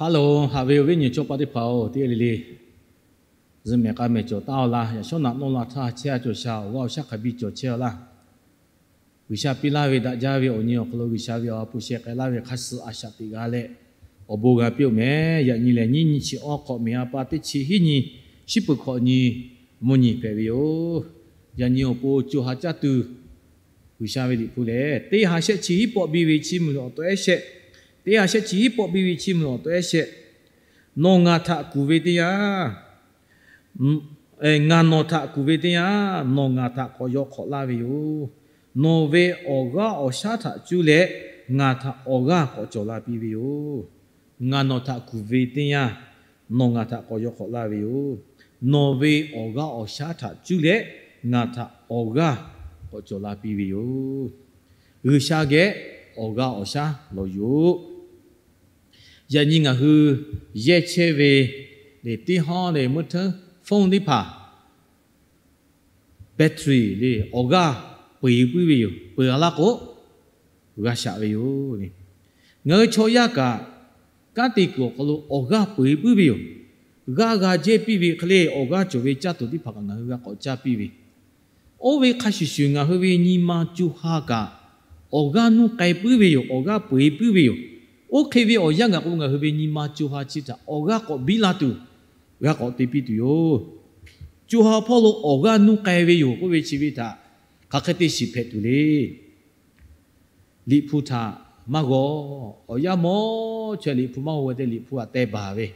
Hello, haꞈ ve awˬ viˉ awˬ nyi chaw pa teˇ hpaˍ-oˬ, teˇ g'aˇ le le zuhꞈ mehˍ k'a mehˍ cawˬ taˉ-aw laˇ. Yaꞈ shawˉ naꞈ nawˇ la htaˇ chehˇ-a cawˬ sha awˬ g'aˇ awˬ shaˉ hk'a biˇ cawˬ chehˇ-a laˇ. G'uiˬsha piˇ laˇ ve daꞈ jaˇ ve awˬ nyi awˬ hk'aw lo G'uiˬsha ve awˬ ha hpu sheh k'ai laˇ ve hk'a suh a shaꞈ teꞈ g'a leh, awˬ bon g'a piˇ-oˬ mehˍ. Yaꞈ nyi lehˬ nyiˇ nyi chi awˇ hk'awꞈ mehˍ a pa teˇ chi hiˉ nyi, shiˉ peuˬ hkawꞈ nyi, mvuhˇ nyi hpehꞈ ve yoˬ. Yaꞈ nyi awˬ pon co ha caˇ tuˬ G'uiˬsha ve Liꞈ hpu lehˬ, teˇ ha shehˆ chi hiˉ pawˆ biˇ ve chiˇ mvuh awˬ to ehˉ shehˆ, teˇ ha shehˆ chi hiˉ pawˆ biˇ ve chiˇ mvuh awˬ to ehˉ shehˆ, nawˬ ngaˬ htaꞈ kuˬ ve teˇ yanˇ, ngaˬ nawˬ htaꞈ kuˬ ve teˇ yanˇ, nawˬ ngaˬ htaꞈ k'awꞈ yaw hk'awꞈ laˇ ve yoˬ. Nawˬ ve awˬ g'aˇ awˬ shaˉ htaꞈ cuˇ leh ngaˬ htaꞈ awˬ g'aˇ k'awꞈ cawˬ la piˇ ve yoˬ. Ngaˬ nawˬ htaꞈ kuˬ ve teˇ yanˇ, nawˬ ngaˬ htaꞈ k'awꞈ yaw hk'awꞈ laˇ ve yoˬ. Nawˬ ve awˬ g'aˇ awˬ shaˉ htaꞈ cuˇ leh ngaˬ htaꞈ awˬ g'aˇ k'awꞈ cawˬ la piˇ ve yoˬ. G'uiˬsha geh awˬ g'aˇ awˬ shaˉ lawˬ yoˬ. Yaꞈ nyi ngaˬ hui yehˇ chehˇ ve le teˇ hawˉ le meuˇ hteˇ phone teˇ hpaˍ battery le awˬ g'aˇ peu eˬ puiˉ ve yoˬ. Peu a laˇ k'o, g'a shaꞈ ve yoˬ le. Ngaˬ hui chaw yaˇ kaꞈ kanˉ te kuiˬ awˬ hk'aw lo awˬ g'aˇ peu eˬ puiˉ ve yoˬ. G'aˇ g'a jehˇ piˇ ve hk'e le awˬ g'aˇ cawˬ ve caˇ tuˬ teˇ hpaˍ kaꞈ ngaˬ hui g'a k'awꞈ caˇ piˇ ve, oˇ ve hk'a shuˍ shuˍ ngaˬ hui ve nyi ma co ha kaꞈ awˬ g'aˇ nuˇ k'ai puiˉ ve yoˬ. Awˬ g'aˇ peu eˬ puiˉ ve yoˬ. Oˇ hk'e ve awˬ yanˇ gaˬ k'o, ngaˬ hui ve nyi ma co ha chi htaꞈ awˬ g'aˇ k'awꞈ biˇ la tuˬ, g'a k'awꞈ te piˇ tuˬ yoˬ. Co ha hpawˇ lo awˬ g'aˇ nuˇ k'ai ve yoˬ k'oˆ ve chi ve htaꞈ hk'aˬ hk'e te shiˍ hpehꞈ tuˬ le. Liꞈ hpu htaꞈ maˇ g'aw. Awˬ yanˇ mawˇ chaweh Liꞈ hpu maˇ g'aw ve te Liꞈ hpu htaꞈ teh baˬ ve,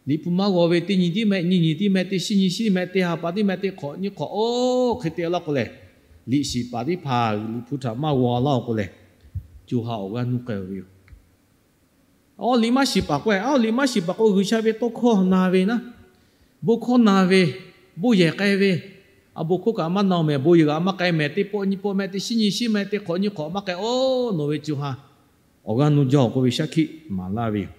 Liꞈ hpu maˇ g'aw ve teˇ nyi tiˉ mehˆ, nyiˇ nyi tiˉ mehˆ, teˇ shiˉ nyi shiˉ mehˆ, teˇ ha pa tiˉ mehˆ, teˇ hk'awꞈ nyiˇ hk'awꞈ, oˇ hk'e te laˇ k'o lehˬ, liꞈ shiˍ paˍ teˇ hpaˍ Liꞈ hpu htaꞈ maˇ g'aw laˇ k'o lehˬ, co ha awˬ g'aˇ nuˇ k'ai ve yoˬ. Awˬ liꞈ maˇ shiˍ paˍ k'o, awˬ liꞈ maˇ shiˍ paˍ k'o G'uiˬsha ve tawˇ hkawˇ na ve naˉ, bon hkawˇ na ve, bon yehˬ k'ai ve, a bon hkawˇ kaꞈ maˇ na-oˬ mehˍ, bon yehˬ kaꞈ maˇ k'ai mehˍ, teˇ pawˆ nyiˇ pawˆ mehˆ, teˇ shiˉ nyi shiˉ mehˆ, teˇ hk'awꞈ nyiˇ hk'awꞈ maˇ k'ai-oˬ, nawˬ ve co ha awˬ g'aˇ nuˇ jaˇ-oˬ k'oˆ ve shaˉ hkiˆ maˍ laˇ ve yoˬ.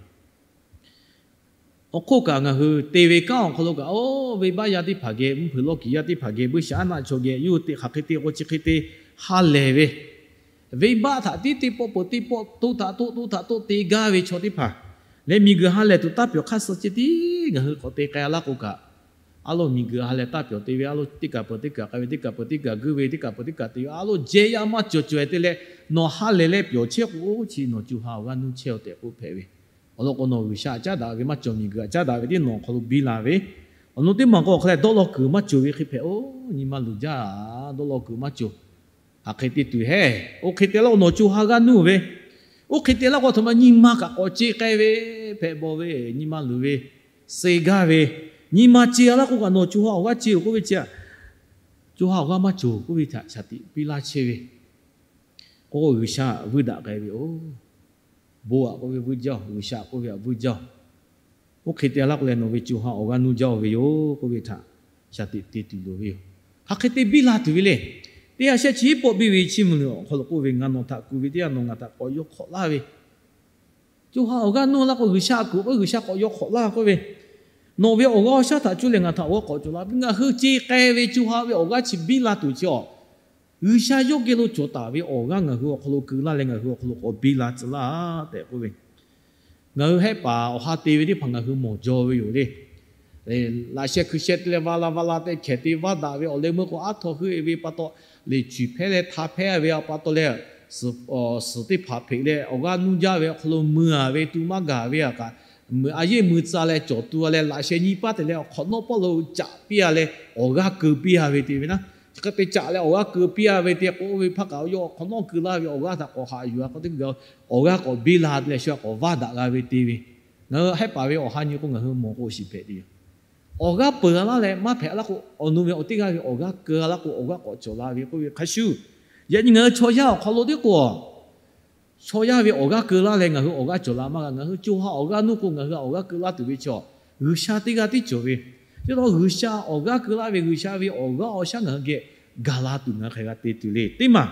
Awˬ hk'oˆ kaꞈ ngaˬ hui te ve kanˉ awˬ hk'aw lo kaꞈ, oˇ, venˇbaˆ yaˇ teˇ hpaˍ geh, mvuhˇ hpeuꞈ lawˇ kiˍ yaˇ teˇ hpaˍ geh, buiˇshaˆaˉnaˆ chaw geh, yawˇ hui teꞈ hk'aˬ hk'e te k'o chi hk'e te ha lehˬ ve, venˇbaˆ htaꞈ tiˉ teˇ pawˆ peuˬ teˇ pawˆ, to htaꞈ to, to htaꞈ to te gaˇ ve chaw teˇ hpaˍ leh, miˬguiˬ ha lehˬ tuˬ taˇ pyawˬ hk'aˇ suh ceh tiˉ ngaˬ hui k'awꞈ te k'ai laˇ k'o kaꞈ, a lo miˬguiˬ ha lehˬ taˇ pyawˬ te ve, a lo teˇ kaˬ peuˬ teˇ kaˬ k'ai ve, teˇ kaˬ peuˬ teˇ kaˬ guˇ ve, teˇ kaˬ peuˬ teˇ kaˬ te ve, a lo jehˇ yaˇ maˇ cawˬ cawˬ-e te leh, nawˬ ha lehˬ leh pyawˬ chehˇ k'o, chi nawˬ co ha awˬ g'aˇ nuˇ chehˇ-oˬ tehꞈ k'oˆ hpehꞈ ve. Awˬ lawn k'o, nawˬ G'uiˬsha caˉ daꞈ ve maˇ cawˬ, miˬguiˬ caˉ daꞈ ve tiˉ nawˬ awˬ hk'aw lo biˇ la ve. Awˬ nu teˇ maˬ k'o awˬ hk'a lehˬ dawˇ law kuiˬ maˇ cawˬ ve hk'e hpehꞈ-oˬ, nyi ma luˬ jaˇ, dawˇ law kuiˬ maˇ cawˬ. Hk'aˬ hk'e te tuˬ hehˉ, oˇ hk'e te laˇ k'o nawˬ co ha g'aˇ nuˇ ve, oˇ hk'e te laˇ k'o a htoꞈ ma nyi ma kaꞈ k'awꞈ ce k'ai ve hpehꞈ bawˬ ve, nyi ma luˬ ve, suh gaˇ ve, nyi ma ce-a laˇ k'o kaꞈ nawˬ co ha awˬ g'aˇ ce-oˬ k'oˆ ve chi, co ha awˬ g'aˇ maˇ cawˬ k'oˆ ve htaꞈ shaˍ tiꞈ piˇ laˇ chehˇ ve. K'o G'uiˬsha vuiˇ daꞈ k'ai ve yoˬ. Bon aꞈ k'oˆ ve vuiˇ jaˇ-oˬ, G'uiˬsha k'oˆ ve aꞈ vuiˇ jaˇ-oˬ. Oˇ hk'e te laˇ k'o lehˬ nawˬ ve co ha awˬ g'aˇ nuˇ jaˇ-oˬ ve yoˬ k'oˆ ve htaꞈ shaˍ tiꞈ te tuˬ loˍ ve yoˬ. Hk'aˬ hk'e te biˇ la tuˬ ve le. Teˇ ha shehˆ chi hiˉ pawˆ biˇ ve chiˇ mvuh awˬ hk'aw lo k'oˆ ve, ngaˬ nawˬ htaꞈ kuˬ ve teˇ yanˇ nawˬ ngaˬ htaꞈ k'awꞈ yaw hk'awꞈ laˇ ve, co ha awˬ g'aˇ nuˇ laˇ k'o, G'uiˬsha kuˬ k'o G'uiˬsha k'awꞈ yaw hk'awꞈ laˇ k'oˆ ve, nawˬ ve awˬ g'aˇ awˬ shaˉ htaꞈ cuˇ leh ngaˬ htaꞈ awˬ g'aˇ k'awꞈ cawˬ la ve, ngaˬ hui ce k'ai ve co ha ve awˬ g'aˇ chi biˇ la tuˬ chi awˬ, G'uiˬsha yawˇ geh lo cawˬ taˍ ve awˬ g'aˇ ngaˬ hui awˬ hk'aw lo keu laˇ leh ngaˬ hui awˬ hk'aw lo k'awꞈ biˇ la tcuh laˇ tehꞈ k'oˆ ve, ngaˬ hui hehˆ paˍ awˬ ha te ve teˇ hpaˍ ngaˬ hui mawˬ jaw ve yoˬ le. Laꞈ sheh hkui sheh te leh va la va la tehꞈ hkehˍ te vaˇ daꞈ ve awˬ leh meuˇ k'o aˉ htaw heuˆ-e ve pa taw, liꞈ cuˬ hpehˇ leh hta hpehˇ ve pa taw leh, suhˍ teˇ hpaˍ hpeꞈ leh awˬ g'aˇ nuˇ jaˇ ve awˬ hk'aw lo mui-a ve tu maˇ gaˬ ve aꞈ kaꞈ, a yehˇ mui tcuh leh cawˬ tu-a leh laꞈ sheh nyiˇ paˉ te leh awˬ hk'awꞈ nawˉ pawˆ lo caꞈ piˇ-a leh awˬ g'aˇ keu piˇ-a ve te ve naˉ. Chi hk'e te caꞈ leh awˬ g'aˇ keu piˇ-a ve te k'oˆ ve hpaˇ kaꞈ yawˇ awˬ hk'awꞈ nawˉ keu laˇ ve awˬ g'aˇ htaꞈ k'awꞈ haꞈ yuˬ-a k'o teˇ g'aˇ, awˬ g'aˇ k'awꞈ biˇ la te leh shu-a k'awꞈ vaˇ daꞈ g'a ve te ve, ngaˬ hui hehˆ paˍ ve awˬ ha nyi k'o ngaˬ hui mawˬ k'o shiˍ hpehꞈ te yoˬ. Awˬ g'aˇ peuˬ-a laˇ leh maˇ hpehꞈ laˇ k'o, awˬ nu ve awˬ teˇ g'aˇ ve awˬ g'aˇ keu-a laˇ k'o awˬ g'aˇ k'awꞈ cawˬ la ve k'oˆ ve hk'a shuˍ, yaꞈ nyi ngaˬ hui chaw yaˇ awˬ hk'aw lo teˇ k'o, chaw yaˇ ve awˬ g'aˇ keu laˇ leh ngaˬ hui awˬ g'aˇ cawˬ la maˇ g'a. Ngaˬ hui co ha awˬ g'aˇ nuˇ k'o ngaˬ hui awˬ g'aˇ keu laˇ tuˬ ve chaw, G'uiˬsha teˇ g'aˇ tiˉ cawˬ ve. Chi taw G'uiˬsha awˬ g'aˇ keu laˇ ve, G'uiˬsha ve awˬ g'aˇ awˬ shaˉ ngaˬ hui geh gaˬ la tuˬ ngaˬ hui hk'a g'a te tuˬ le. Teˇ maˬ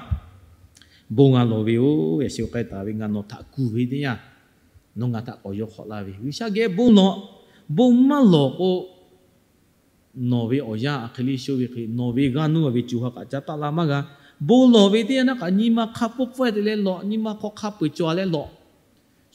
bon g'a lawˬ ve yoˬ. Yaꞈ sheh k'ai taˍ ve, ngaˬ nawˬ htaꞈ kuˬ ve teˇ yanˇ, nawˬ ngaˬ htaꞈ k'awꞈ yaw hk'awꞈ laˇ ve, G'uiˬsha geh bon lawˬ. Bon maˇ lawˬ k'o, nawˬ ve awˬ yanˇ a hk'e le shoˆ ve hk'e nawˬ ve g'aˇ nuˇ ve co ha kaꞈ caˉ taˆ la maˇ g'a. Bon lawˬ ve teˇ yanˇ naˉ kaꞈ nyi ma hk'a pfuhˇ pfuhˇ-e te leh lawˬ, nyi ma hk'aw hk'a peu-eˬ cawˬ-a leh lawˬ.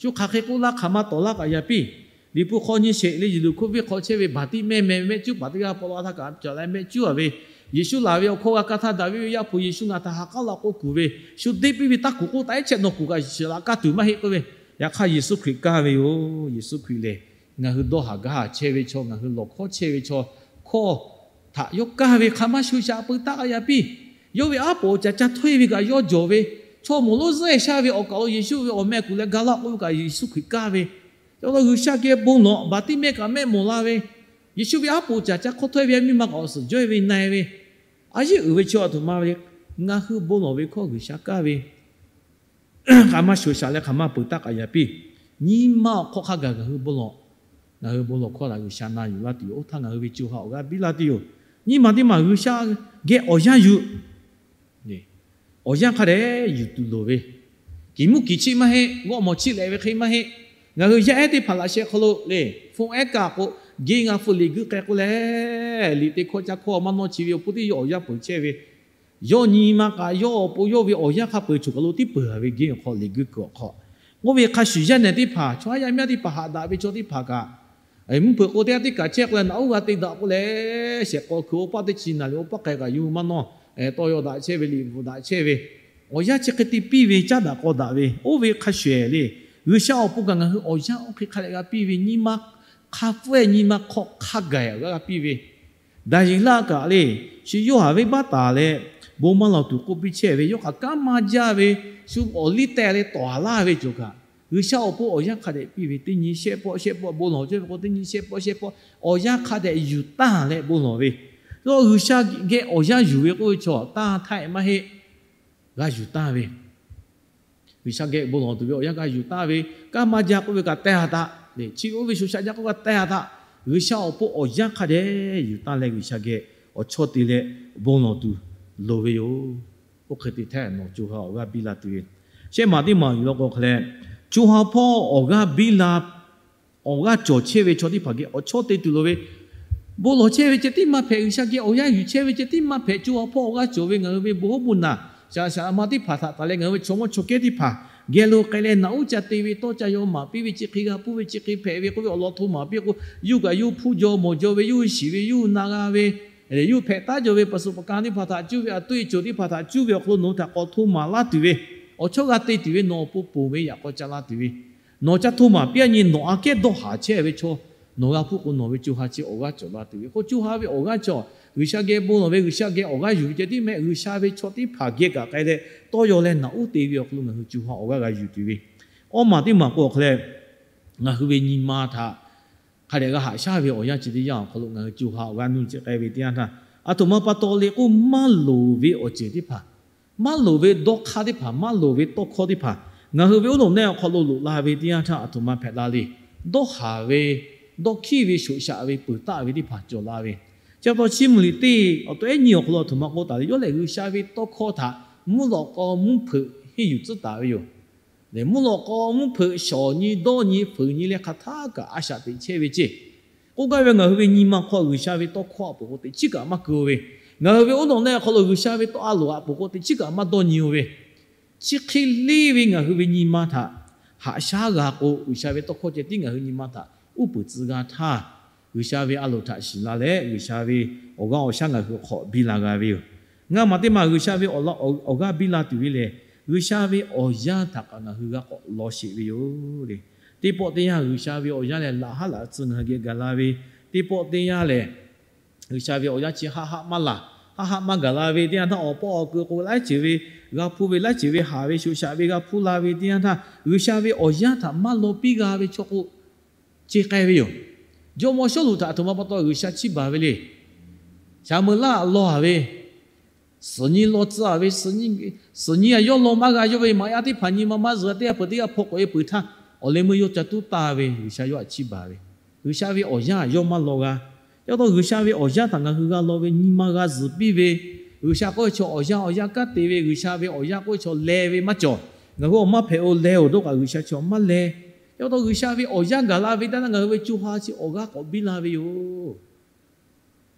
co hk'aˬ hk'e k'oˆ laˇ hk'aˬ ma tawˍ laˇ kaꞈ yaꞈ piˇ. Liꞈ hpu hk'aw nyi sheˍ le, Yeˍriˆhkoˇ venˇ hk'aw chehˇ ve Baˍtiˆmehˇ meh ve mehˆ cuˉ paˍ teˇ g'aˇ paw la htaˇ kaꞈ caˬ leh mehˆ cuˉ a ve, Yeˍsuˆ laˬ ve awˬ hkawˇ g'a ka htaˇ daꞈ ve ve yaˇ hpu Yeˍsuˆ ngaˬ htaꞈ ha k'aˉ laꞈ k'o kuˬ ve, shu deˇ piˇ ve taˇ kuˬ k'oˆ taꞈ ehˉ chehˇ nawˬ kuˬ kaꞈ shiˍ laꞈ kaˇ tuˬ maˇ heˆ k'oˆ ve. Yaꞈ hk'aˇ Yeˍsuˆ Hkriꞈ kaˇ ve yoˬ. Yeˍsuˆ Hkriꞈ lehˬ, ngaˬ hui dawˇ haˍ gaˇ haˍ chehˇ ve chaw, ngaˬ hui lawˬ hkawˉ chehˇ ve chaw hkawˇ htaꞈ yawˇ kaˇ ve hk'a maˇ sho shaꞈ peu taˆ k'ai yaꞈ piˇ. Yawˇ ve aˉ poꞈ caˍ ca htawˇ e ve kaꞈ yawˇ jawˬ ve, chaw moˍ lonˉ zuhˆ e shaˇ ve awˬ kaˬ lo Yeˍsuˆ ve awˬ meh kuˬ leh ga laˇ k'oˆ ve kaꞈ Yeˍsuˆ Hkriꞈ kaˇ ve. Yaꞈ hk'aˇ G'uiˬsha geh bon lawˬ, Baˍtiˆmehˇ kaꞈ mehˆ mawˬ la ve, Yeˍsuˆ ve aˉ poꞈ caˍ ca hk'awˇ htawˇ e ve yaˇ miˇ ma kaꞈ awˬ suhˍ jawˇ e ve na e ve, a yeˉ uiˍ ve chaw a htoꞈ ma ve, ngaˬ hui bon lawˬ ve hkawˇ G'uiˬsha kaˇ ve hk'a maˇ sho shaꞈ leh hk'a maˇ peuˬ taˆ k'ai yaꞈ piˇ. Nyi ma awˬ hk'aw hk'a gaˬ ngaˬ hui bon lawˬ, ngaˬ hui bon lawˬ hkawˇ htaꞈ G'uiˬsha na yuˬ laˇ tuˬ yoˬ. Oˇ htaˇ ngaˬ hui ve co ha awˬ g'aˇ biˇ la tuˬ yoˬ. Nyi ma teˇ maˬ G'uiˬsha geh awˬ yanˇ yuˬ, awˬ yanˇ hk'a dehꞈ yuˬ tuˬ loˍ ve, kiˬ muˇ kiˬ chiˆ maˇ heˆ, g'awˇ mawˬ chiˆ leh ve hk'e maˇ heˆ. Ngaˬ hui yaˇ ehˉ teˇ hpaˍ laꞈ sheh hk'aw lo le, hpu ehˉ kaꞈ k'o, geh g'a hpu liꞈ guiˇ k'ai k'oˆ leh, liꞈ te hkawˇ ca hkawˇ maˇ nawˇ chi ve awˬ hpu teˇ yawˇ awˬ yanˇ peuˬ chehˇ ve, yawˇ nyi ma kaꞈ yawˇ awˬ pon yawˇ ve awˬ yanˇ hk'a peuˬ choˬ kaˬ lo tiˉ peuˬ ve geh awˬ hk'aw liꞈ guiˇ kuiˬ awˬ hk'aw, k'oˆ ve hk'a shuˍ yaˇ nehˬ teˇ hpaˍ, chaw haˉ yaˇ miˇ teˇ hpaˍ haꞈ daꞈ ve chaw teˇ hpaˍ kaꞈ, mvuhˇ hpeuꞈ k'o teˇ g'aˇ teˇ kaꞈ chehˇ k'oˆ leh naꞈ uˉ g'a te daꞈ k'oˆ leh, shehˍ k'aw hkui oˇ paˆ teˇ chi naˬ liꞈ oˇ paˆ k'ai kaꞈ yuˬ maˇ nawˇ, tawˇ yaw daꞈ chehˇ ve, liꞈ bvuhꞈ daꞈ chehˇ ve, awˬ yanˇ chi hk'e te piˇ ve caˉ daꞈ k'aw daꞈ ve, oˇ ve hk'a shuˍ le, G'uiˬsha awˬ pon kaꞈ ngaˬ hui awˬ yanˇ oˇ hk'e hk'a dehꞈ g'a piˇ ve, nyi ma hk'a pfuhˇ nyi ma hk'aw hk'a gaˬ g'a piˇ ve, Daˍyeˍlaˆ kaꞈ le, shu yawˇ haˍ venˇbaˆ taˍ leh, bon maˇ lawˬ tuˬ k'oˆ piˇ chehˇ ve, yawˇ hk'aˬ kanˉ maˇ jaˇ ve, shu awˬ liˇ teh leh tawˍ haˍ laˇ ve cawˬ kaꞈ, G'uiˬsha awˬ pon awˬ yanˇ hk'a dehꞈ piˇ ve, teˇ nyi shehˆ pawˆ shehˆ pawˆ bon lawˬ chehˇ ve k'o, teˇ nyi shehˆ pawˆ shehˆ pawˆ awˬ yanˇ hk'a dehꞈ yuˬ tanˇ leh bon lawˬ ve. Yawˇ G'uiˬsha geh awˬ yanˇ yuˬ ve k'oˆ ve chaw tanˇ htaˇ maˇ heˆ, g'a yuˬ tanˇ ve. G'uiˬsha geh bon lawˬ tuˬ ve awˬ yanˇ g'a yuˬ tanˇ ve, kanˉ maˇ jaˇ k'oˆ ve kaꞈ teh a htaꞈ, chi ve oˇ ve sho shaꞈ jaˇ k'oˆ kaꞈ teh a htaꞈ, G'uiˬsha awˬ pon awˬ yanˇ hk'a dehꞈ yuˬ tanˇ leh G'uiˬsha geh awˬ chawˇ te leh bon lawˬ tuˬ loˍ ve yoˬ. Oˇ hk'e te htaˇ nawˬ co ha awˬ g'aˇ biˇ la tuˬ ve, shehˆ maˬ teˇ maˬ yuˬ law k'o hk'a leh, co ha hpawˇ awˬ g'aˇ biˇ la, awˬ g'aˇ cawˬ chehˇ ve chaw teˇ hpaˍ geh awˬ chawˇ te tuˬ loˍ ve, bon lawˬ chehˇ ve ceh tiˉ maˇ hpehꞈ, G'uiˬsha geh awˬ yanˇ yuˬ chehˇ ve ceh tiˉ maˇ hpehꞈ, co ha hpawˇ awˬ g'aˇ cawˬ ve ngaˬ hui ve bon hoˉ bon naˬ, shaˍ shaˍ ma teˇ hpaˍ htaꞈ taˍ leh ngaˬ hui ve chaw mawˇ chaw kehˉ teˇ hpaˍ geh lo k'ai leh naꞈ uˉ ca te ve, tawˇ ca yaw maˍ piˇ ve, chi hk'e g'a hpuˇ ve, chi hk'e hpehꞈ ve k'oˆ ve awˬ lawn hto maˍ piˇ k'o, yuˇ kaꞈ yuˇ hpuˇ jaw mawˬ jaw ve, yuˇ shiˍ ve, yuˇ na g'a ve, yuˇ hpehꞈ taˉ jaw ve, paˍ suhˍ paˍ ka teˇ hpaˍ htaꞈ cuˇ ve, a tuˇ e cawˬ teˇ hpaˍ htaꞈ cuˇ ve awˬ hk'aw lo nawˬ hui htaꞈ k'awꞈ hto maˍ laˇ tuˬ ve, awˬ chawˇ g'a te tuˬ ve, nawˬ awˬ pon ponˬ ve yaꞈ k'aw ca la tuˬ ve, nawˬ ca hto maˍ piˇ a nyi, nawˬ aꞈ kehˉ dawˇ haˍ chehˇ ve chaw, nawˬ g'a hpuˇ k'o nawˬ ve co ha chi awˬ g'aˇ cawˬ la tuˬ ve k'o, co ha ve awˬ g'aˇ cawˬ, G'uiˬsha geh bon lawˬ ve, G'uiˬsha geh awˬ g'aˇ yuˬ ve ceh tiˉ mehˆ, G'uiˬsha ve chaw teˇ hpaˍ geh kaꞈ k'ai leh tawˇ yaw leh naꞈ uˉ te ve awˬ hk'aw lo ngaˬ hui co ha awˬ g'aˇ g'a yuˬ tuˬ ve, awˇ maˬ teˇ maˬ k'o awˬ hk'aw leh, ngaˬ hui ve nyi ma htaꞈ hk'a dehꞈ g'a haꞈ shaˉ ve awˬ yanˇ chi teˇ yanˇ awˬ hk'aw lo ngaˬ hui co ha awˬ g'aˇ nuˇ ceh k'ai ve teˇ yanˇ htaˇ, a htoꞈ ma pa taw le k'oˆ, maˇ loˍ ve awˬ ceuˬ teˇ hpaˍ, maˇ loˍ ve dawˇ hk'aˇ teˇ hpaˍ, maˇ loˍ ve tawˇ hkawˇ teˇ hpaˍ ngaˬ hui ve oˉ nawˬ nehˆ awˬ hk'aw lo loꞈ la ve teˇ yanˇ htaˇ, a htoꞈ ma hpehꞈ la le. Dawˇ haˍ ve, dawˇ hkiˇ ve, shoꞈ shaꞈ ve, peuˬ taˆ ve teˇ hpaˍ cawˬ la ve, chi pa taw chiˇ mvuh liꞈ teˇ awˬ to ehˉ nyi awˬ hk'aw lo a htoꞈ ma k'oˆ taˍ le, yawˇ lehˬ G'uiˬsha ve tawˇ hkawˇ htaꞈ mvuhˇ lawꞈ k'aw mvuhˇ hpeuꞈ henˇ yuˬ tcuhˉ taˍ ve yoˬ. Lehˬ, mvuhˇ lawꞈ k'aw mvuhˇ hpeuꞈ shawˍ nyi dawˇ nyi fuiˍ nyi leh hk'aˬ htaˇ kaꞈ a shaꞈ teꞈ chehˇ ve ceˇ. K'oˆ gaˇ ve, ngaˬ hui ve nyi ma hk'aw G'uiˬsha ve tawˇ hkawˇ a poˍ k'o teꞈ chiˉ kaꞈ maˇ keu ve, ngaˬ hui ve oˉ nawˬ nehˆ awˬ hk'aw lo G'uiˬsha ve tawˇ a loˍ a poˍ k'o teꞈ chiˉ kaꞈ maˇ dawˇ nyi-o ve, chi hk'e leˇ ve ngaˬ hui ve nyi ma htaꞈ haꞈ shaˉ g'a k'o, G'uiˬsha ve tawˇ hkawˇ ceh tiˉ ngaˬ hui nyi ma htaꞈ uˉ peunˍ tcuh g'a htaˇ, G'uiˬsha ve a loˍ htaꞈ shiˍ la leh G'uiˬsha ve awˬ g'aˇ awˬ shaˉ ngaˬ hui hk'aw biˇ la g'a ve yoˬ. Ngaˬ maˬ teˇ maˬ G'uiˬsha ve awˬ g'aˇ biˇ la tuˬ ve lehˬ, G'uiˬsha ve awˬ yanˇ htaꞈ kaꞈ ngaˬ hui g'a k'awꞈ law sheˍ ve yoˬ le. Teˇ pawˆ teˇ yanˇ G'uiˬsha ve awˬ yanˇ lehˬ, laꞈ haˉ laꞈ tcuh ngaˬ hui geh gaˬ la ve, teˇ pawˆ teˇ yanˇ lehˬ, G'uiˬsha ve awˬ yanˇ chi haˆ haˆ maˇ laˬ, haˆ haˆ maˇ gaˬ la ve teˇ yanˇ htaˇ, awˬ pawˆ awˬ keu k'o laiˉ ceuˬ ve g'a hpuˇ ve, laiˉ ceuˬ ve haˍ ve shoꞈ shaꞈ ve g'a hpuˇ la ve teˇ yanˇ htaˇ, G'uiˬsha ve awˬ yanˇ htaꞈ maˇ law piˇ g'a ve chaw k'o, ce k'ai ve yoˬ. Jawˇmawˇ Sawˉluꞈ htaꞈ a htoꞈ ma pa taw G'uiˬsha chiˇ baˬ ve le. Saˍmeˍlaˆ law a ve, suhˍ nyi law tcuh a ve, suhˍ nyi a yawˇ law maˇ g'a, yawˇ ve maꞈ yaˇ teˇ hpaˍ nyi ma maˇ zuhꞈ, teˇ g'aˇ peuˬ teˇ g'aˇ hpaw k'oꞈ e peuˬ htaˇ, awˬ leh meuˇ yawˇ ca tuˉ taˇ ve, G'uiˬsha yawˇ htaꞈ chiˇ baˬ ve. G'uiˬsha ve awˬ yanˇ yawˇ maˇ law g'a. Chi pa taw G'uiˬsha ve awˬ yanˇ htaꞈ ngaˬ hui g'a law ve, nyi ma g'a zuhˬ piˇ ve, G'uiˬsha k'oˆ ve chaw awˬ yanˇ awˬ yanˇ kanˉ te ve, G'uiˬsha ve awˬ yanˇ k'oˆ ve chaw leh ve maˇ cawˬ. Ngaˬ hui awˬ maˇ hpehꞈ-o, leh-oˬ dawˇ kaꞈ G'uiˬsha chaw maˇ leh. Chi pa taw G'uiˬsha ve awˬ yanˇ gaˬ la ve teˇ yanˇ htaˇ ngaˬ hui ve co ha chi awˬ g'aˇ k'awꞈ biˇ la ve yoˬ.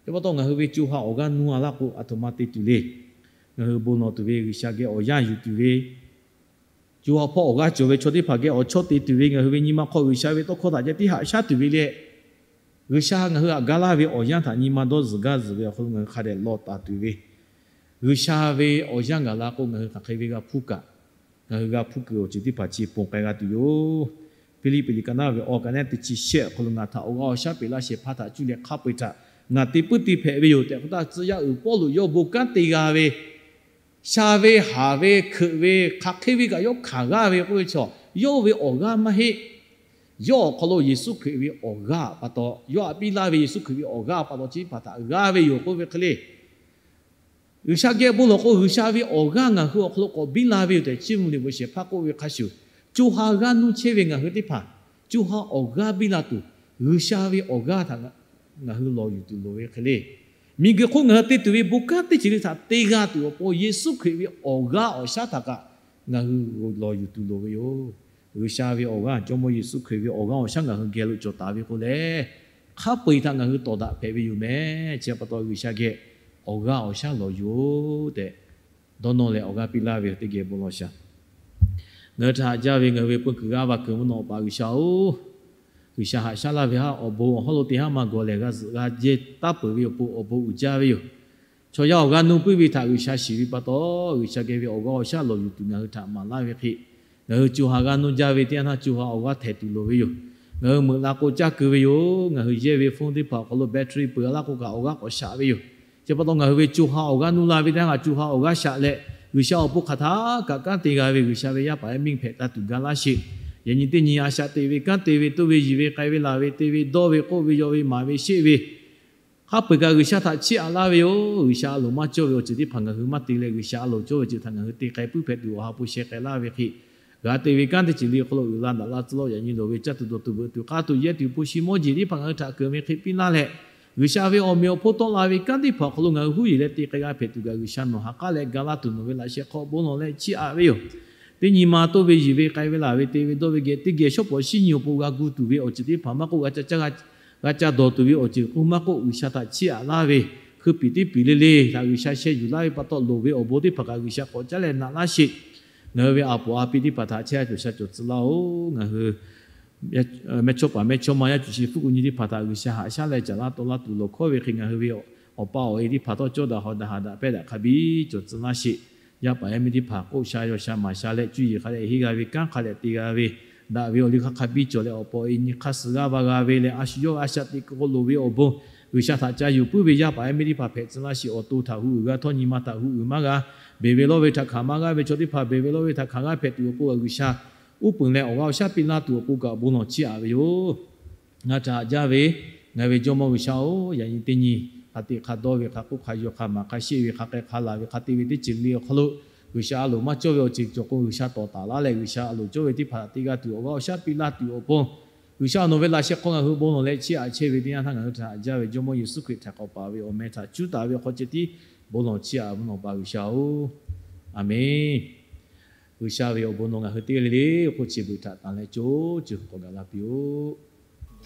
Chi pa taw ngaˬ hui ve co ha awˬ g'aˇ nuˇ a laˇ k'o, a htoꞈ ma te tuˬ le. Ngaˬ hui bon lawˬ tuˬ ve, G'uiˬsha geh awˬ yanˇ yuˬ tuˬ ve, co ha hpawˇ awˬ g'aˇ cawˬ ve chaw teˇ hpaˍ geh awˬ chawˇ te tuˬ ve, ngaˬ hui ve nyi ma hk'aw G'uiˬsha ve tawˇ hkawˇ htaꞈ ceh tiˉ haꞈ shaˉ tuˬ ve leh, G'uiˬsha ngaˬ hui htaꞈ ga laˇ ve awˬ yanˇ htaꞈ nyi ma dawˇ zuhˬ gaˇ zuhˬ ve awˬ hk'aw lo ngaˬ hui hk'a dehꞈ law taˍ tuˬ ve, G'uiˬsha ve awˬ yanˇ gaˬ la k'o, ngaˬ hui hk'aˬ hk'e ve g'a hpuˇ kaꞈ, ngaˬ hui g'a hpuˇ kuiˬ awˬ ceuˬ teˇ hpaˍ chi ponˬ k'ai g'a tuˬ yoˬ. Hpiˇliˇpiˆ liꞈ ka naˉ ve awˬ ka naˉ teˇ chi shehˆ awˬ hk'aw lo, ngaˬ htaꞈ awˬ g'aˇ awˬ shaˉ peꞈ laˇ shehˍ hpaˇ htaꞈ cuˇ leh hk'a peu-eˬ htaꞈ ngaˬ te puiˉ te hpehꞈ ve yoˬ tehꞈ k'oˆ htaˇ, tcuh yaˇ uiˍ Pawˇluꞈ yawˇ bon kanˉ te g'a ve, sha ve, haˍ ve, hkeuꞈ ve, hk'aˬ hk'e ve kaꞈ yawˇ hkanˍ g'aˇ ve k'oˆ ve chaw, yawˇ ve awˬ g'aˇ maˇ heˆ. Yawˇ awˬ hk'aw lo Yeˍsuˆ Hkriꞈ ve awˬ g'aˇ pa taw, yawˇ htaꞈ piˇ laˇ ve Yeˍsuˆ Hkriꞈ ve awˬ g'aˇ pa taw chi teˇ hpaˍ htaꞈ g'a ve yoˬ k'oˆ ve hk'e le. G'uiˬsha geh bon lawˬ k'o, G'uiˬsha ve awˬ g'aˇ ngaˬ hui awˬ hk'aw lo k'awꞈ biˇ la ve yoˬ tehꞈ, Chiˇ mvuh liꞈ bvuhꞈ shehˍ hpaˇ k'oˆ ve hk'a shuˍ, co ha g'aˇ nuˇ chehˇ ve ngaˬ hui teˇ hpaˍ, co ha awˬ g'aˇ biˇ la tuˬ, G'uiˬsha ve awˬ g'aˇ htaꞈ ngaˬ hui lawˬ yuˬ tuˬ loˍ ve hk'e le. Miˬguiˬ hk'oˆ ngaˬ hui te tuˬ ve bon kanˉ teˇ ceuˬ le htaꞈ te g'a tuˬ awˬ pon, Yeˍsuˆ Hkriꞈ ve awˬ g'aˇ awˬ shaˉ htaꞈ kaꞈ ngaˬ hui lawˬ yuˬ tuˬ loˍ ve yoˬ. G'uiˬsha ve awˬ g'aˇ, Jawˇmawˇ Yeˍsuˆ Hkriꞈ ve awˬ g'aˇ awˬ shaˉ ngaˬ hui geh lo cawˬ taˍ ve k'o leh, hk'a peu-eˬ htaꞈ ngaˬ hui tawˍ daꞈ hpehꞈ ve yoˬ meh. Chi pa taw G'uiˬsha geh awˬ g'aˇ awˬ shaˉ lawˬ yuˬ-oˬ tehꞈ, dawˇ nawˇ leh awˬ g'aˇ piˇ laˇ ve teˇ geh bon lawˬ shaˍ. Ngaˬ hui htaꞈ haꞈ jaˇ ve ngaˬ hui ve peu kuiˬ g'aˇ va kuiˬ mvuhˇ naw pa G'uiˬsha-oˬ, G'uiˬsha haꞈ shaˉ laˇ ve haˉ awˬ bon awˬ hawˉ lo teˇ haˉ maˇ gawˬ lehˬ, g'a zuhꞈ g'a jehˇ taˉ peuˬ ve awˬ pon awˬ bon uiˍ jaˇ ve yoˬ. Chaw yaˇ awˬ g'aˇ nuˇ puiˉ ve htaꞈ G'uiˬsha shiˍ ve pa taw, G'uiˬsha geh ve awˬ g'aˇ awˬ shaˉ lawˬ yuˬ tuˬ ngaˬ hui htaꞈ maˍ laˇ ve hk'e, ngaˬ hui co ha g'aˇ nuˇ jaˇ ve teˇ yanˇ htaˇ co ha awˬ g'aˇ htehˍ tuˬ loˍ ve yoˬ. Ngaˬ hui meuꞈ la k'o caˇ keu ve yoˬ. Ngaˬ hui yehˇ ve phone teˇ hpaˍ awˬ hk'aw lo battery peuˬ laˇ k'o kaꞈ awˬ g'aˇ k'awꞈ shaꞈ ve yoˬ. Chi pa taw ngaˬ hui ve co ha awˬ g'aˇ nuˇ la ve teˇ yanˇ htaˇ co ha awˬ g'aˇ shaꞈ leh, G'uiˬsha awˬ pon hk'aˬ htaˇ kaꞈ kanˉ te g'a ve G'uiˬsha ve yaˇ paˍ yaˇ miˇ hpehꞈ taˇ tuˬ ga laˇ sheˍ. Yaꞈ nyi teˇ nyi a shaꞈ teꞈ ve, kanˉ te ve, toˇ ve, yiˬ ve, k'ai ve, laˬ ve, te ve, dawˇ ve, k'oˆ ve, yaw ve, maˍ ve, sheˆ ve, hk'a peu-eˬ kaꞈ G'uiˬsha htaꞈ chiˇ aꞈ laˇ ve yoˬ. G'uiˬsha a loˍ maˇ cawˇ ve awˬ ceuˬ teˇ hpaˍ ngaˬ hui maˇ te leh, G'uiˬsha a loˍ cawˇ ve ceuˬ htaꞈ ngaˬ hui te k'ai puiˉ hpehꞈ tuˬ awˬ ha hpu sheh k'ai laˇ ve hk'e, g'a te ve kanˉ teˇ ceuˬ le awˬ hk'aw lo uiˍ la daꞈ la tcuh lawˇ yaꞈ nyi loˍ ve caˇ tuˬ dawˬ tuˬ veuꞈ tuˬ k'aˇ tuˬ yehˇ tuˬ hpu shi mawˇ jeˬ teˇ hpaˍ ngaˬ hui htaꞈ keunˍ ve hk'e piˇ laˇ leh, G'uiˬsha ve awˬ meꞈ awˬ hponˇ tawˆ la ve kanˉ teˇ hpaˍ awˬ hk'aw lo ngaˬ hui huˉ yeˬ leh te k'ai g'a hpehꞈ tuˬ kaꞈ, G'uiˬsha nawˬ ha k'aˉ leh ga laˇ tuˬ nawˬ ve laꞈ sheh hk'aw bon lawˬ leh chiˇ aꞈ ve yoˬ. Teˇ nyi ma toˇ ve, yiˬ ve, k'ai ve, laˬ ve, te ve, dawˇ ve geh teˇ geh shawˉ pawˍ shinˉ nyi awˬ pon g'a gu tuˬ ve awˬ ceuˬ teˇ hpaˍ maˇ k'oˆ, g'a ca caˇ g'a g'a ca dawˬ tuˬ ve awˬ ceuˬ k'oˆ maˇ k'oˆ, G'uiˬsha htaꞈ chiˇ aꞈ laˇ ve, hkui piˍ teˇ piˍ le le htaꞈ G'uiˬsha sheh yuˬ laˇ ve pa taw, loˍ ve awˬ bon teˇ hpaˍ kaꞈ G'uiˬsha k'awꞈ caˉ leh naꞈ laˇ sheˍ. Ngaˬ hui ve a poˍ a pi teˇ hpaˍ htaꞈ chehˇ sha cawˬ tcuh laˇ-oˬ. Ngaˬ hui mehˇchawˇ paˍ mehˇchawˇma yaˇ cuˬ shi hpfuhˆ k'o nyi teˇ hpaˍ htaꞈ G'uiˬsha haꞈ shaˉ leh caˍ laˇ taw laˇ tuˬ lawˬ hkawˇ ve hk'e, ngaˬ hui ve awˬ pa awˬ e teˇ hpaˍ htawˇ cawˇ daꞈ haw daꞈ haꞈ daꞈ pehˇ daꞈ hk'a biˇ cawˬ tcuh laˇ sheˍ. Yaˇ paˍ yaˇ miˇ teˇ hpaˍ k'oˆ sha yaw sha maˍ sha leh, cuˇ yiˍ hk'a dehꞈ henˇ g'a ve, kanˉ hk'a dehꞈ te g'a ve, daꞈ ve awˬ liˇ hk'a hk'a biˇ cawˬ leh, awˬ pa awˬ e nyi hk'aˇ suh g'aˇ va g'a ve leh, a shu yawˇ a shaꞈ teꞈ kuiˬ k'o loˍ ve awˬ bon G'uiˬsha htaꞈ ca yuˬ puiˉ ve yaˇ paˍ yaˇ miˇ teˇ hpaˍ hpehꞈ tcuh laˇ sheˍ. Awˬ to htaꞈ hu uiˍ g'a htawˇ nyi ma htaꞈ hu uiˍ maˇ g'a, beˬ ve lawˇ ve htaꞈ hkanˍ maˇ g'aˇ ve chaw teˇ hpaˍ beˬ ve lawˇ ve htaꞈ hkanˍ g'aˇ hpehꞈ tuˬ awˬ pon, G'uiˬsha uˉ peunˍ leh awˬ g'aˇ awˬ shaˉ piˇ laˇ tuˬ awˬ pon kaꞈ bon lawˬ chiˇ aꞈ ve yoˬ. Ngaˬ htaꞈ haꞈ jaˇ ve ngaˬ ve Jawˇmawˇ G'uiˬsha-oˬ, yaꞈ nyi teˇ nyi hk'a teꞈ hk'a dawˇ ve, hk'a k'oˆ hk'a yaw, hk'a maˍ hk'a sheˆ ve, hk'a k'ai hk'a laˬ ve, hk'a te ve teˇ ceuˬ le awˬ hk'aw lo, G'uiˬsha a loˍ maˇ cawˇ ve awˬ ceuˬ cawˬ k'o, G'uiˬsha tawˍ taˍ laˇ leh, G'uiˬsha a loˍ cawˇ ve teˇ hpaˍ htaꞈ te g'a tuˬ awˬ g'aˇ awˬ shaˉ piˇ laˇ tuˬ awˬ pon, G'uiˬsha nawˬ ve laꞈ sheh hk'aw ngaˬ hui bon lawˬ leh chiˇ aꞈ chehˇ ve teˇ yanˇ htaˇ, ngaˬ hui htaꞈ haꞈ jaˇ ve Jawˇmawˇ Yeˍsuˆ Hkriꞈ htaꞈ k'awꞈ paˍ ve awˬ meh htaꞈ cuˉ taˍ ve awˬ hk'aw ceh tiˉ bon lawˬ chiˇ aꞈ mvuhˇ naw pa G'uiˬsha-oˬ, Aˍmenˍ. G'uiˬsha ve awˬ bon nawˬ ngaˬ hui teˇ g'aˇ le le awˬ hk'oˆ chi beuꞈ htaꞈ tanˬ leh co ceuˬ k'awꞈ gaˬ la piˇ-oˆ.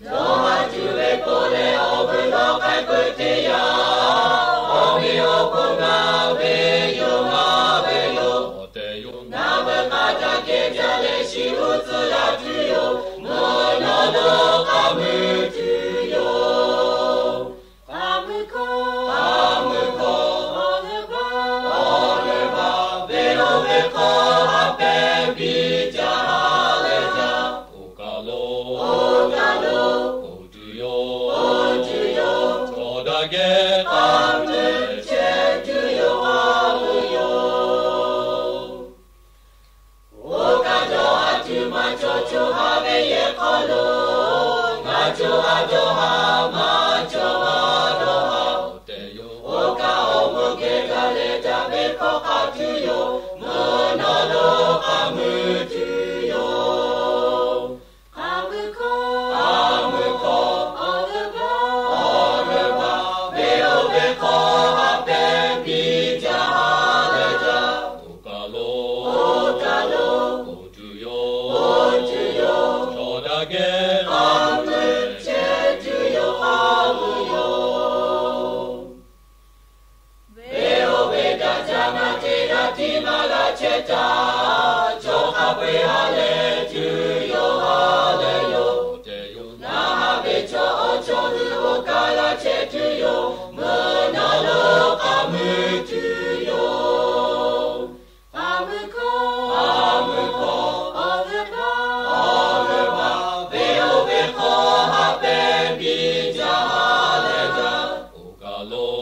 Yawˇ ha cuˇ ve k'o leh awˬ bon lawˬ k'ai peuˬ teˇ yanˇ, awˬ meꞈ awˬ hponˇ ngaˬ ve yoˬ, ngaˬ ve yoˬ. Awˬ tehˬ yoˬ. Ngaˬ ve hk'a ca kehˬ ca leh shiˍ uˉ tcuhˇ yaˇ tuˬ yoˬ. Mvuhˇ naw lo k'a mui tuˬ yoˬ. K'a mui hkawˇ, k'a mui hkawˇ, awˬ leuˬ baˬ, awˬ leuˬ baˬ, ve oˇ ve hk'aw ha pehˇ piˇ jaˇ leh jaˇ. Oˇ kaˬ lo, oˇ kaˬ lo, oˇ tuˬ yoˬ, oˇ tuˬ yoˬ. Chaw daꞈ kehˬ k'a mui chehˇ tuˬ yoˬ, k'a mui yoˬ. Oˇ kaˬ cawˬ a tuˬ maˇ cawˬ, co ha ve yehˬ hk'aw lo ngaˬ co ha dawˇ ha maˇ cawˬ, maˇ dawˇ ha. Oˇ kaˬ awˬ mvuhˇ geh gaˬ leh daꞈ ve hkawˇ hk'a tuˬ yoˬ. Mvuhˇ naw lo k'a mui tuˬ yoˬ. K'a mui hkawˇ, k'a mui hkawˇ, awˬ leuˬ baˬ, awˬ leuˬ baˬ, ve oˇ ve hk'aw ha pehˇ piˇ jaˇ leh jaˇ. Oˇ kaˬ lo, oˇ kaˬ lo, oˇ tuˬ yoˬ, oˇ tuˬ yoˬ. Chaw daꞈ kehˬ k'a mui chehˇ tuˬ yoˬ, k'a mui yoˬ. Ve oˇ ve daꞈ jaˇ maˇ te g'a tiˉ maˇ g'a chehˇ taˍ. Chaw hk'a ve ha lehˬ tuˬ yoˬ, ha lehˬ yoˬ. Ngaˬ haꞈ ve chaw awˬ chawˇ hui oˇ kaˬ la chehˇ tuˬ yoˬ. Mvuhˇ naw lo k'aˍ mui tuˬ yoˬ. K'aˍ mui hkawˇ, k'aˍ mui hkawˇ, awˬ g'euˆ hpaˇ, awˬ g'euˆ hpaˇ, venˇ oˇ ve hk'aw haꞈ pehˇ piˇ jaˇ, ha lehˬ jaˇ. Oˇ kaˬ lo